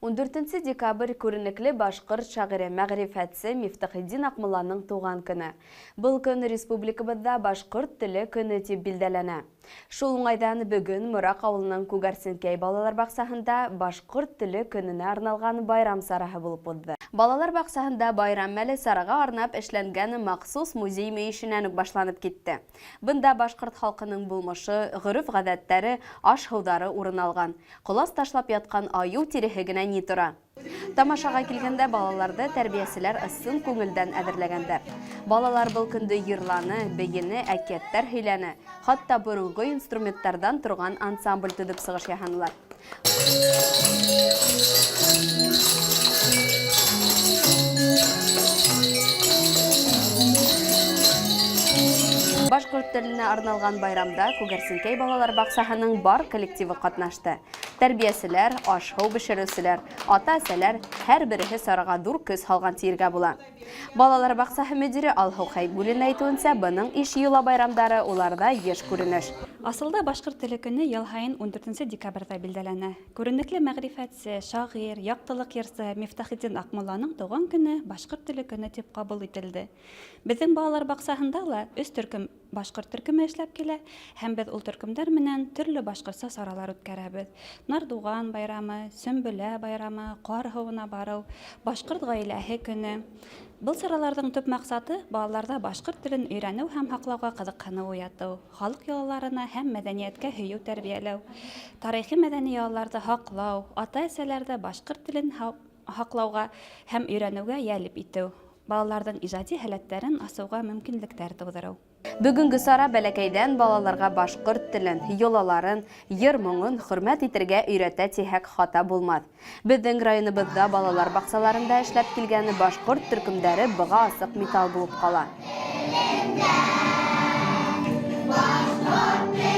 Ундүртенсе декабрь, күренекле башҡорт шағире, мәғрифәтсе Мифтахетдин Аҡмулланың тыуған көнө. Был көн республикабыҙҙа Башҡорт теле көнө тип билдәләнә. Шул уңайҙан бөгөн Мораҡ ауылының Күгәрсенкәй балалар баҡсаһында Башҡорт теле көнөнә арналған байрам сараһы булып уҙҙы. Балалар баҡсаһында байрам мәле сараға арнап эшләнгән махсус музей мөйөшенән үк башланып китте. Бында башҡорт халҡының булмышы, ғөрөф-ғәҙәттәре, аш-һыуҙары урын алған. Ҡолас ташлап ятҡан айыу тиреһе генә ни тора! Тамашаға килгәндә балаларҙы тәрбиәселәр ысын күңелдән әҙерләгәндәр. Балалар был көндө йырланы, бейене, әкиәттәр һөйләне, хатта боронғо инструменттарҙан торған ансамбль төҙөп сығыш яһанылар. Башҡорт теленә арналған байрамда Күгәрсенкәй балалар баҡсаһының бар коллективы ҡатнашты. Тәрбиәселәр, аш-һыу бешереүселәр, ата-әсәләр, һәр береһе сараға ҙур көс һалған тиергә була. Балалар баҡсаһы мөдире Алһыу Хәйбуллина әйтеүенсә, бының иш йола байрамдары уларҙа еш күренеш. Асылда Башҡорт теле көне йыл һайын ундүртенсе декабрҙә билдәләнә. Күренекле мәгърифәтсе, шағир, яҡтылыҡ йырсы Мифтахетдин Аҡмулланың тыуған көне Башҡорт теле көне тип ҡабул ителде. Беҙҙең балалар баҡсаһында ла өс төркөм Башҡорт төркөмө эшләп килә һәм беҙ ул төркөмдәр менән төрлө башҡортса саралар үткәрәбеҙ. Нардуған байрамы, Сөмбөлә байрамы, ҡар һыуына барыу, Башҡорт ғаиләһе көнө. Был сараларҙың төп маҡсаты, балаларҙа башҡорт телен өйрәнеү һәм һаҡлауға ҡыҙыҡһыныу уятыу, халыҡ йолаларына һәм мәҙәниәткә һөйөү тәрбиәләү, тарихи-мәҙәни йолаларҙы һаҡлау, ата-әсәләрҙе башҡорт телен һаҡлауға һәм өйрәнеүгә йәлеп итеү. Балаларҙың ижади һәләттәрен асыуға мөмкинлектәр тыуҙырыу. Бөгөнгө сара бәләкәйҙән балаларға башҡорт телен, йолаларын, йыр-моңон хөрмәт итергә өйрәтә тиһәк хата булмаҫ. Беҙҙең районыбыҙҙа балалар баҡсаларында эшләп килгән башҡорт төркөмдәре быға асыҡ миҫал булып ҡала. Телендә, башҡорт телендә.